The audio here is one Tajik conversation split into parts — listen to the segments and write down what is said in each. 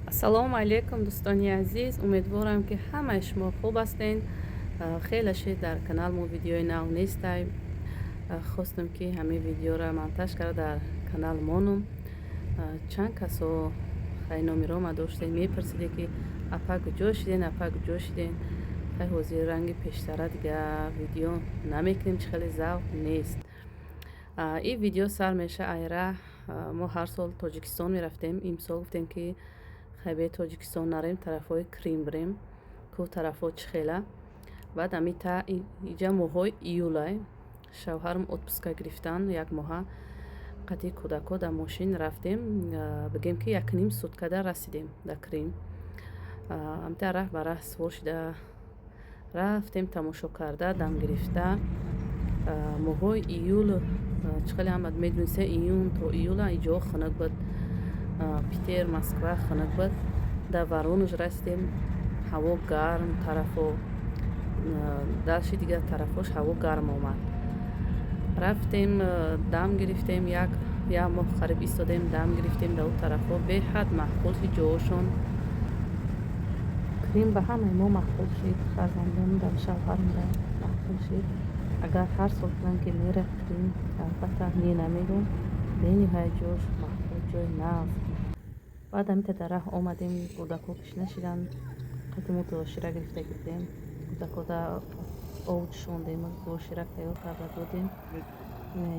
Ассалому алайкум, дӯстони азиз. Умедворам, ки ҳамаи шумо хуб ҳастен. Хеле шид дар канал мо видеои нав нестай. Хостам, ки ҳамин видеоро монтаж карда дар канал монум. Чанд касо хай номерома доштем, мепурсиде, ки апа, куҷо шиден, апа, куҷо шиден? Хай, ҳозир ранги пештара дига видео намекунем, чи хеле завқ нест. Ин видео сар меша айра. Мо ҳар сол Тоҷикистон мерафтем. Имсол гуфтем, ки хай, бе Тоҷикистон нарем, тарафҳои Крим бирем, ку тарафҳо чӣ хела. Баъд амита иҷа моҳҳои июлай шавҳарам отпуска гирифтан, як моҳа қатъи кӯдакҳо дар мошин рафтем. Бигем, ки якним суткада расидем дар Крим. Амита раҳ ба раҳ сувор шида рафтем, тамошо карда, дам гирифта. Моҳҳои июл, чӣ хеле ҳама медонистем, июн то июла иҷо хунук буд. Питер, Москва хунук буд. Дар Воронеж расидем, ҳаво гарм. Тарафо дашти дигар тарафош ҳаво гарм омад. Рафтем, дам гирифтем, як моҳ қариб истодем, дам гирифтем дар ӯ тарафҳо. Беҳад маъқул шид ҷоошон. Крим ба ҳамаи мо маъқул шид, фарзандонам, шавҳарам маъқул шид. Агар ҳар сол кунам, ки мерав Крим, албатта не намегӯм. Бениҳоят ҷош маъқул, ҷои нағз. Баъд ҳамита дар раҳ омадем, кӯдакҳо кишна шиданд. Қати мо дошира гирифта гирдем, кӯдакҳода ов ҷӯшондем, доширак тайёр карда додем.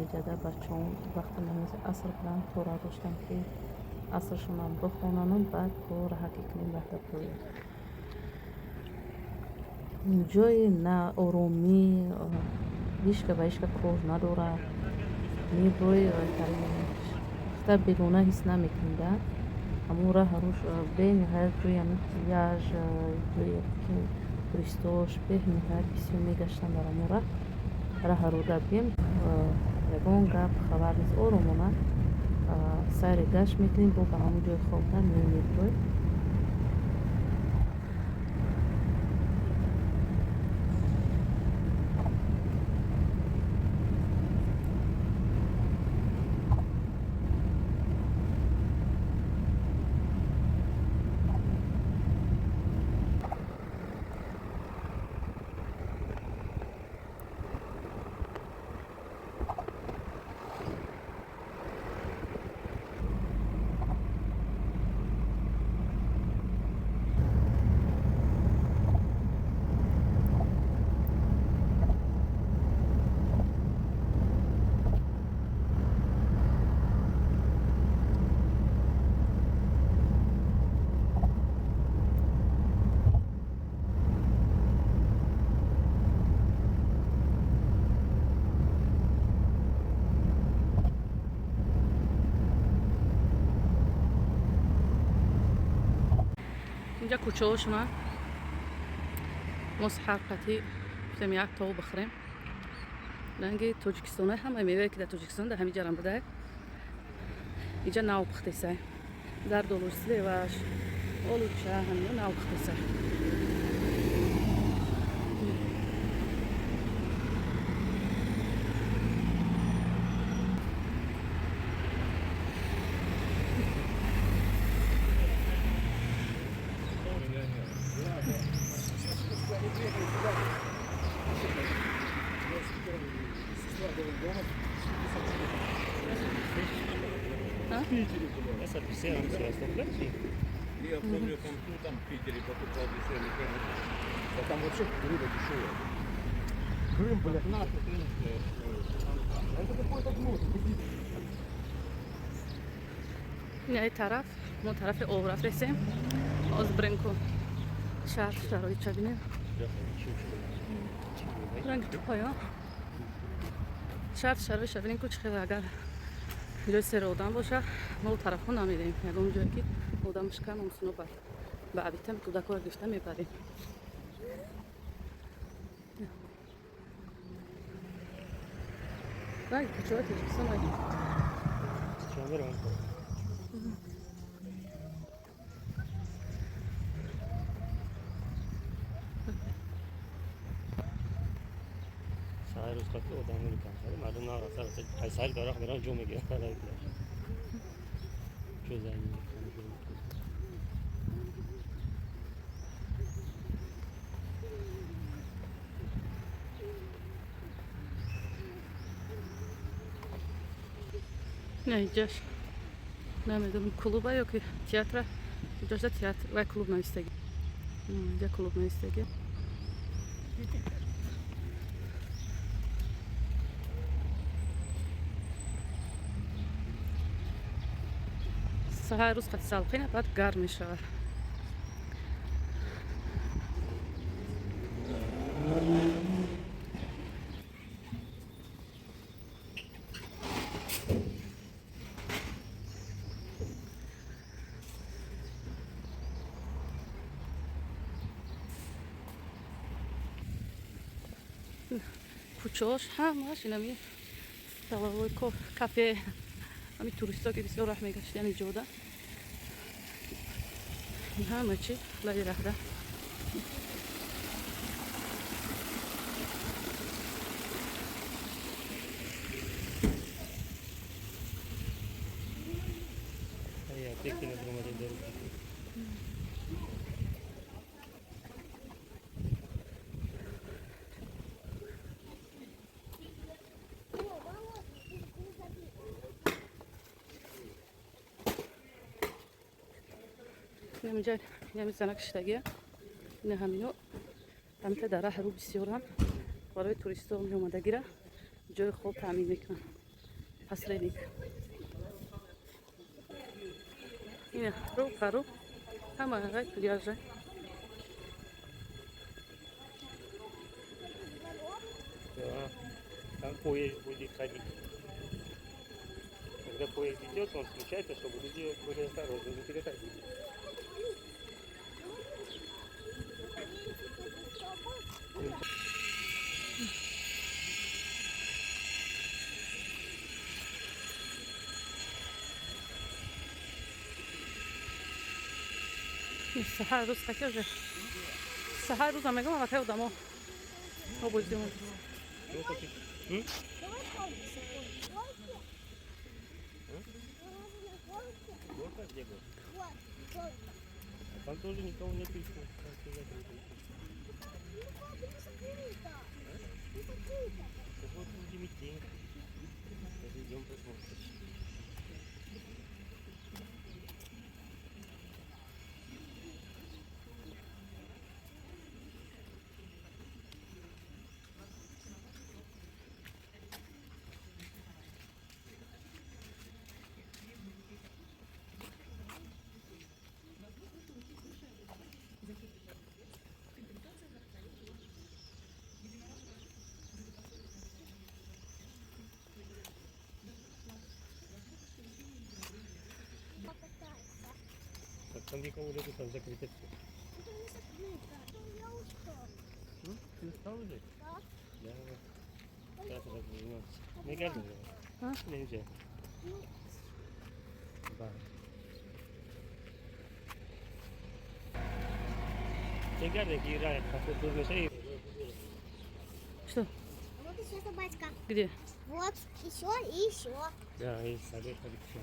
Иҷада бачаҳом вақти намози аср буданд, тора доштам, ки асршонам бихонану баъд то раҳакӣ кунем, рафта бироем. Ҷои на оромӣ, ҳичка ба ҳичка кор надорад. Меброи, гуфта бегона ҳис намекунӣ да ҳамон раҳ руш. Бениҳоят ҷои ҳамин пляж, ҷои туристош бениҳоят бисёр мегаштанд дар ҳамон раҳ. Раҳаруда бигем, ягон гап хабар нест, оромона сайри гашт мекунем, бо ба ҳамон ҷои хобда меброем. Инҷа кӯчаҳошона. Мо саҳар қатӣ гуфтем, як тов бихӯрем. Ранги Тоҷикистона, ҳамаи мевае, ки дар Тоҷикистон, дар ҳамин ҷарам буда. Инҷа нав пухтесай, зардолу, сливаш, олуча, ҳамино нав пухтесай. В Питере была. Я помню, там, ну, там в Питере покупал дешевле, конечно. Да там вообще рыба дешевая. Крым, блядь. Наша крымская. Это какой-то гнус. Ин тараф мо тарафи об рафтесем. Оз бирем, ку шаҳр шароитша бинем. Ранги тупоё шаҳр шароитша бинем, ку чӣ хел. Агар ҷои сери одам боша, мо тарафҳо намедем. Ягон ҷое ки одамаш кам, омсуно ба абита кӯдакҳоро гирифта мебарем. Ранги кӯчаҳои Тоҷикистон. Чӣ саҳар рӯз қати одам мекам, мардум на сайр дарах меран, ҷо мегиранд. Ҷо зани. Не, иҷаш намедонам, клуба ё ки театра. Иҷашда театр вай клуб навистагӣ. Иҷа клуб навистагӣ. Саҳар рӯз қати салқина, баъд гарм мешавад. Кӯчаош ҳамаш инами столовой, кафе, ҳами туристо ки бисёр раҳ мегаштиян иҷода. Ҳама чи лаби раҳда. Инаминҷа инами занак шиштагия. Ина ҳамино ҳамита дар раҳ рӯ бисёрам барои туристо меомадагира ҷои хоб таъмин мекунанд. Посредник. Ина рӯ пару ҳама рай пляжа. Да, там поезд будет ходить. Когда поезд идет, он включается, чтобы люди были осторожны, не переходили. Саҳар рӯз қати уже. Саҳар рӯзам мегӯям, аллакай одамо обозӣ. Горка где горка? А там тоже никого нет еще. Там все закрыто. Сейчас вот будем идти. Сейчас идем посмотрим. Так там никого нету, там закрыто все. Это не закрыто. Я устал. Ну, ты устал уже? Да. Да. Сейчас развернемся. Не кажется? А? Нельзя. Да. Что? Вот еще собачка. Где? Вот, еще и еще. Да, и собачка еще.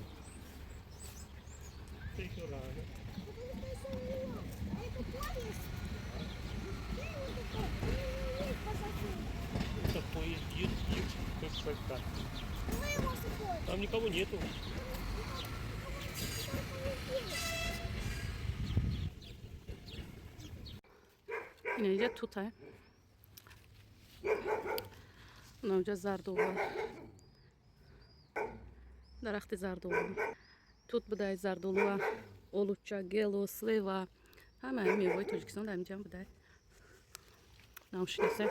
Еще рано. Это поезд. Это поезд бьет, бьет, как. Там никого нету. Инҷа тутай. Инҷа зардолу. Дарахти зардолу. Тут будай зардолуа, олуча, гело, слива. Ҳама мевои Тоҷикистон дар инҷа будай. Наушницы.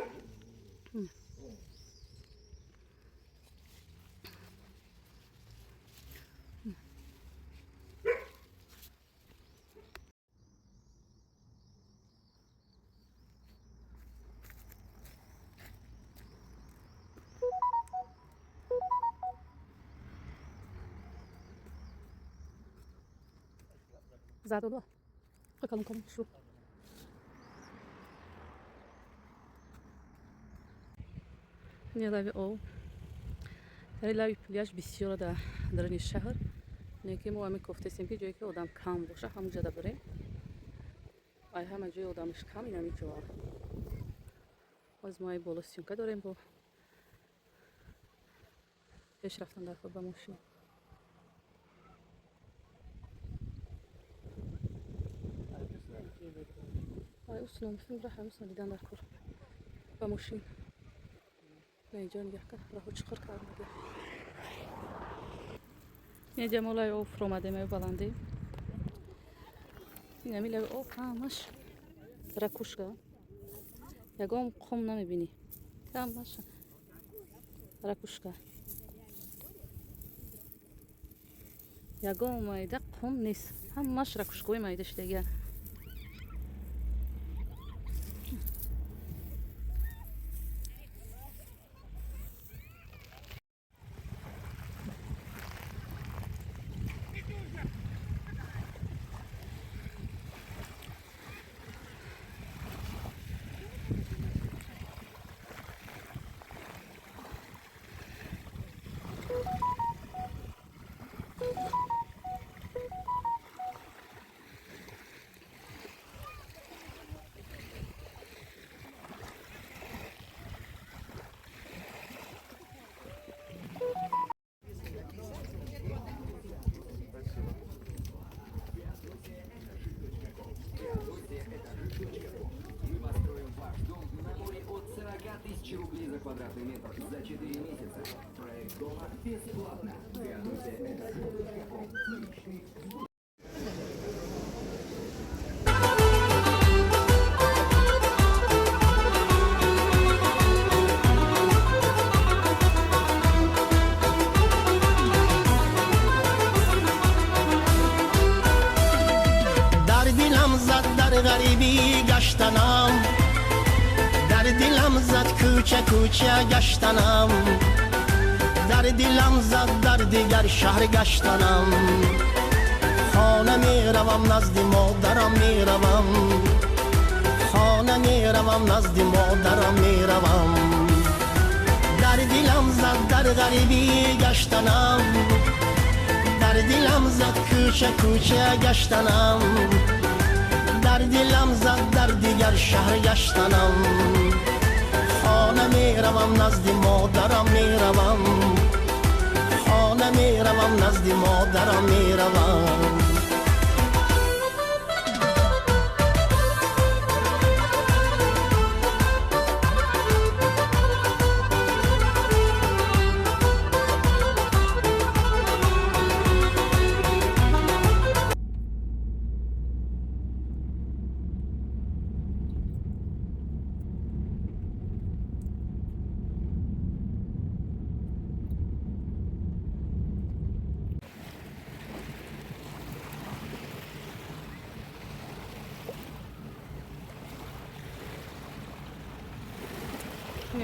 Зардолу. Bakalım komşu. Лави об. Дар лави пляж бисёра дар даруни шаҳр. Не ки мо ҳами кофтесем ки ҷое ки одам кам боша, ҳамонҷода бирем. Ай ҳама ҷои одамаш кам инами ҷоа. Боз мо ай боло съёмка дорем, бо пеш рафтан дар худ ба мошин. Ай усунам раҳ усуна дидан дар кор ба мошин. На, инҷо нигоҳ кар, раҳу чуқур карда. Неҷа мо лаби об фуромадем, ай баландӣ. Инами лаби об ҳамаш ракушка. Ягон қум намебинӣ. Ҳамаш ракушка. Ягон майда қум нест. Ҳамаш ракушкаҳои майда шудагия. Мы построим ваш дом на море от 40 тысяч рублей за квадратный метр за 4 месяца. Проект дома бесплатно. Феодосия.ком. Дар дилам зад дар ғарибӣ гаштанам, дар дилам зад кӯча кӯча гаштанам, дар дилам зад дар дигар шаҳр гаштанам. Хона меравам, назди модарам меравам, хона меравам, назди модарам меравам. Дар дилам зад дар ғарибӣ гаштанам, дар дилам зад кӯча кӯча гаштанам, дар дилам зад дар дигар шаҳр гаштанам. Хона меравам, назди модарам меравам, хона меравам, назди модарам меравам.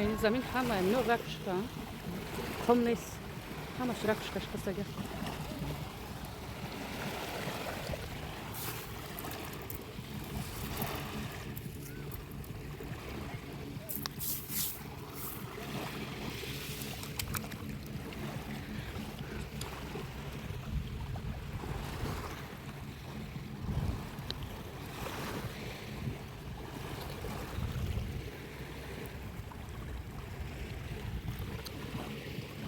Ин замин ҳама мино ракушка. Қум нест. Ҳамаш ракушка шикастага.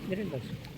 Бери дальше.